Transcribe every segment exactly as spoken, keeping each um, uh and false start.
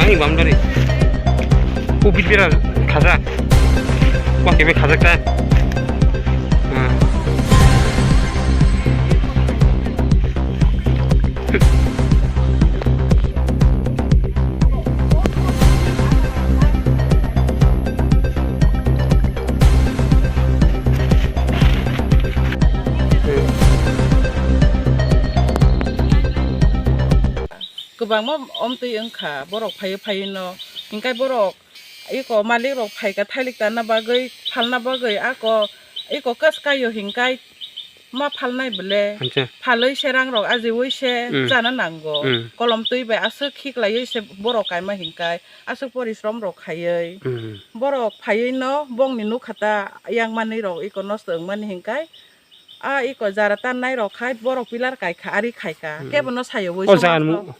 Ani bam dari. Ubit bera khajak. Wah, kebe khajak ta. Ah. Kwbangma omtwi wngkha, borok phaiwi phaiwi no, hinkhe borok iko malik rok phaikha thailik tanna bagwi, phalna bagwi, ako iko kas kaio hinkai ma phalnai bwle. Acha. Phalwi se rang rok ajiwi se Mm. chana nango. Mm. Kolom twi bai aswk khiklaiwi se borok kaima hinkai, aswk porishrom rok khaiwi. Mm. Borok phaiwi no bongni nukha ta yang manwi rok iko nosto wngmani hinkai. A iko jara tannai rok khai borok pillar kaikha, ari khaikha. Mm. Kebo no sayo wi O jaga samajno. Mu-,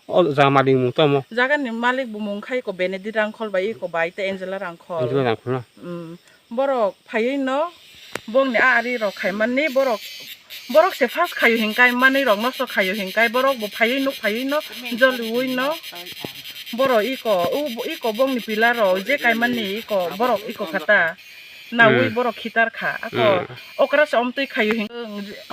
O jaga malik mung tamo? Jagani malik bumung khai ko Benedict Rangkhol bai, iko bai te Angela Rangkhol. Angela Rangkhol na? Mm. Borok phaiwi no bongni a ari rok khaimani borok, borok se first khayo hinkai manwi rok nosto khayo hinkai borok bo phaiwi nuk phaiwi no joliwi no borok iko, u, iko bongni pillar rok je kaimani iko borok iko kata. Nawi Mm. borok khitar kha. Ako Mm. okra se omtwi khayo hin,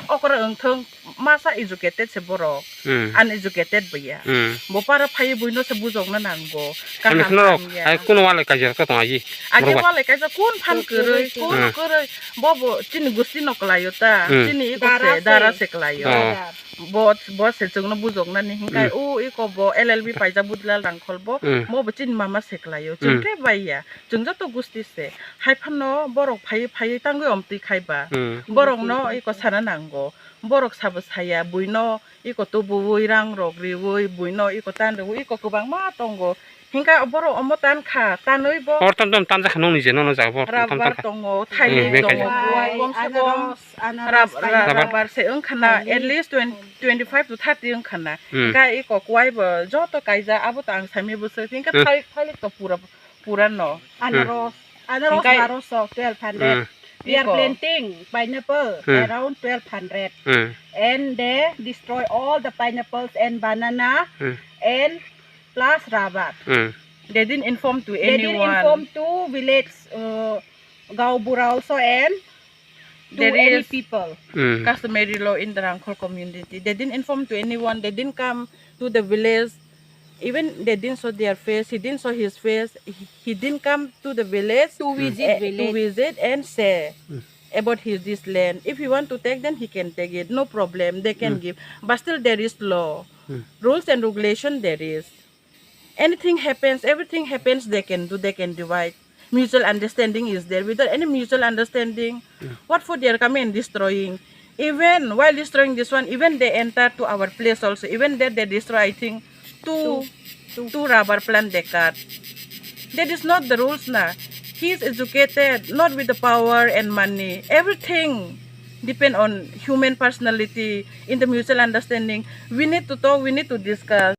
okra wngthong masa educated se borok. Mm. Uneducated bwya. Mm. Bo para phai buino se bujokna nango. Ani Kaham khno rok, hamya. Ai kuno wale kaijak to tong aji. Age Borok ba- wale kaijak kun phan kwrwi, kun Mm. kwrwi. Bo bo chini gusti no klaio ta. Mm. Chini iko Dara se, se. Dara se klaio. Oh. Dara. Bo, bo se chwngno bujoknani hinkai Mm. u iko bo L L B paijak Budilal Rangkhol bo. Mm. Mo bo chini mama se klaio. Chwng Mm. khe baiya. Chwng joto gusti se. Hai phano borok phaiwi phaiwi tangwi omtwi khai ba. Hmm. Borokno iko sana nango. Borok sabo saya, buino iko tubuwi, rang rok riwi, buino iko tan riwi, iko kwbangma tongo. Hinkhe borok omo tan kha, tanwi bo Hor tam tam tan jakha nokni je nono jaga bo tam tan rubber kha. Tongo, Hmm, thailik beng tongo, kha. Buwai bongso bong. Anaros, anaros, Rab-, ra-, pineapple. Rubber se wngkha na, Thailik. At least twenty, twenty-five to thirty wngkha na. Hmm. Hinkhe iko kwai bo joto kaijak, abo to ang sami bwswk. Hinkhe Hmm. thai-, thailik to pura Pura no. Anaros, anaros Hinkhe baroso, twelve hundred. Hmm. We are Iko. Planting pineapple Hmm. around twelve hundred. Hmm. And they destroy all the pineapples and banana Hmm. and plus rubber. Hmm. They didn't inform to They didn't anyone. Inform to village, uh, Gaonbura also and to There any is people. Mm. Customary law in the Rangkhol community. They didn't inform to anyone. They didn't come to the village. Even they didn't show their face. He didn't show his face. He, he didn't come to the village To visit eh, to village. Visit and say Mm. about his this land. If he want to take, then he can take it. No problem. They can Mm. give. But still, there is law, Mm. rules and regulation. There is. Anything happens, everything happens, they can do, they can divide. Mutual understanding is there. Without any mutual understanding, Mm. what for they are coming and destroying? Even while destroying this one, even they enter to our place also. Even there they destroy, I think, two, Two. Two. Two rubber plant they cut. That is not the rules na. He is educated, not with the power and money. Everything depend on human personality in the mutual understanding. We need to talk, we need to discuss.